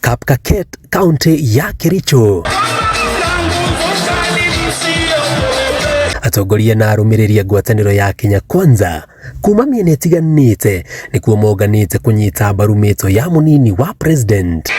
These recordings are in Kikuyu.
Kapkatet, kaunti ya Kericho. Atongoria na arũmĩrĩri a ngwatanĩro ya Kenya Kwanza kuma mĩena ĩtiganĩte nĩkuo monganĩte kũnyita mbaru mĩto ya mũnini wa president.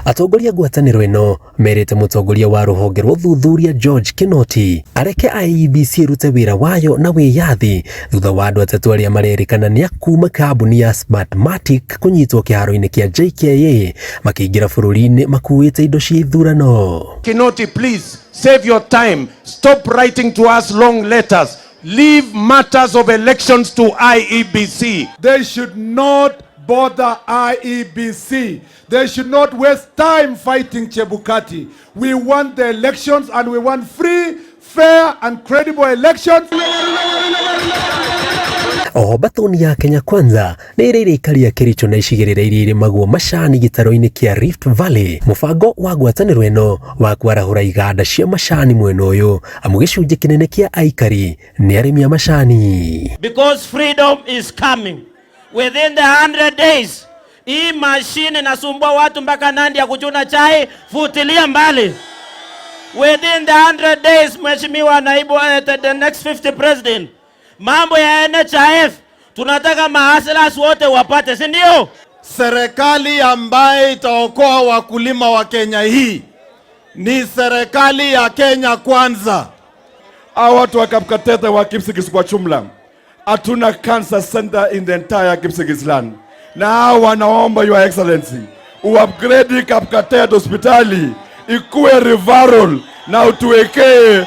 Atongoria a ngwatanĩro ĩno merĩte mũtongoria wa rũhonge rwa ũthuthuria George Kinoti areke IEBC ĩrute wĩra wayo na wĩyathi thutha wa andũ atatũ arĩa marerĩkana nĩ a kuma kambuni ya Smartmatic kũnyitwo kĩharo-inĩ kĩa JKIA makĩingĩra bũrũri-inĩ makuĩte indo cia ithurano. Kinoti, please save your time. Stop writing to us long letters. Leave matters of elections to IEBC. They should not bother IEBC. They should not waste time fighting Chebukati. We want the elections and we want free, fair and credible elections. Oho mbatoni ya Kenya Kwanza nĩ ĩrĩire aikari a Kericho na icigĩrĩra iria irĩmagwo macani gĩtaro-inĩ kĩa Rift Valley mũbango wa ngwatanĩro ĩno wa kwarahũra iganda cia macani mwena ũyũ amu gĩcunjĩ kĩnene kĩa aikari nĩ arĩmi a macani. Because freedom is coming within the 100 days. Hii mashine inasumbua watu mpaka Nandi ya kuchuna chai, futilia mbali. Within the 100 days, Mheshimiwa Naibu, the next 50 president, mambo ya NHIF tunataka mahustlers wote wapate, si ndio? Serikali ambaye itaokoa wakulima wa Kenya hii ni serikali ya Kenya Kwanza. Hawa watu wa Kapkatet wa Kipsigis kwa jumla, hatuna cancer center in the entire Kipsigis land, na hao wanaomba Your Excellency uupgrade Kapkatet hospitali ikuwe referral na utuwekee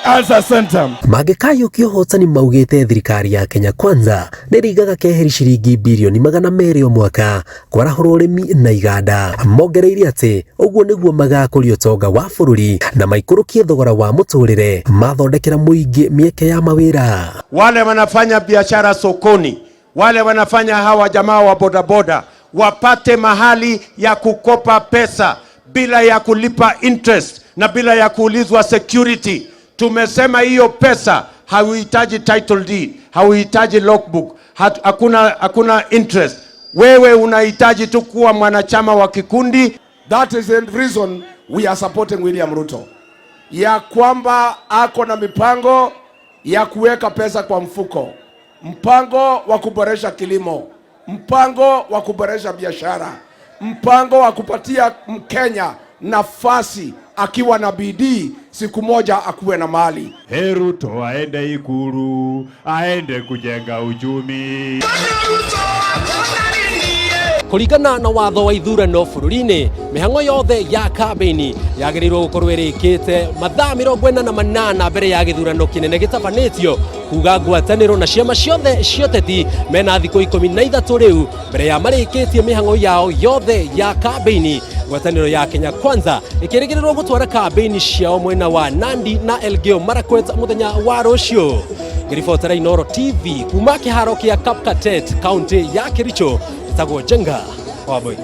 cancer center. Mangĩkayũkia ũhotani maugĩte thirikari ya Kenya Kwanza nĩrĩigaga keheri ciringi birioni 200 o mwaka kwarahũra ũrĩmi na iganda. Mongereire atĩ ũguo nĩguo magakũria ũtonga wa bũrũri na maikũrũkie thogora wa mũtũrĩre mathondekera mũingĩ mĩeke ya mawĩra. Wale wanafanya biashara sokoni, wale wanafanya hawa jamaa wa bodaboda wapate mahali ya kukopa pesa bila ya kulipa interest na bila ya kuulizwa security. Tumesema hiyo pesa hauhitaji title deed, hauhitaji logbook, hakuna interest. Wewe unahitaji tu kuwa mwanachama wa kikundi. That is the reason we are supporting William Ruto, ya kwamba ako na mipango ya kuweka pesa kwa mfuko, mpango wa kuboresha kilimo, mpango wa kuboresha biashara, mpango wa kupatia Mkenya nafasi akiwa na bidii, siku moja akuwe na mali. Hey, Ruto aende Ikulu, aende kujenga uchumi. Kũringana na watho wa ithurano bũrũri-inĩ, mĩhang'o yothe ya kambĩini yagĩrĩirwo gũkorwo ĩrĩkĩte mathaa 48 mbere ya gĩthurano kĩnene gĩtabanĩtio, kuga ngwatanĩro na ciama ciothe cia ũteti mena thikũ 13 rĩu mbere ya marĩkĩtie mĩhang'o yao yothe ya kambĩini. Ngwatanĩro ya Kenya Kwanza ĩkĩrĩgĩrĩrwo gũtwara kambĩini ciao mwena wa Nandi na Elgeyo Marakwet mũthenya wa rũciũ. Ngĩribotera Inooro TV kuma kĩharo kĩa Kapkatet, kaunti ya Kericho, ĩtagwo Njenga Wambui.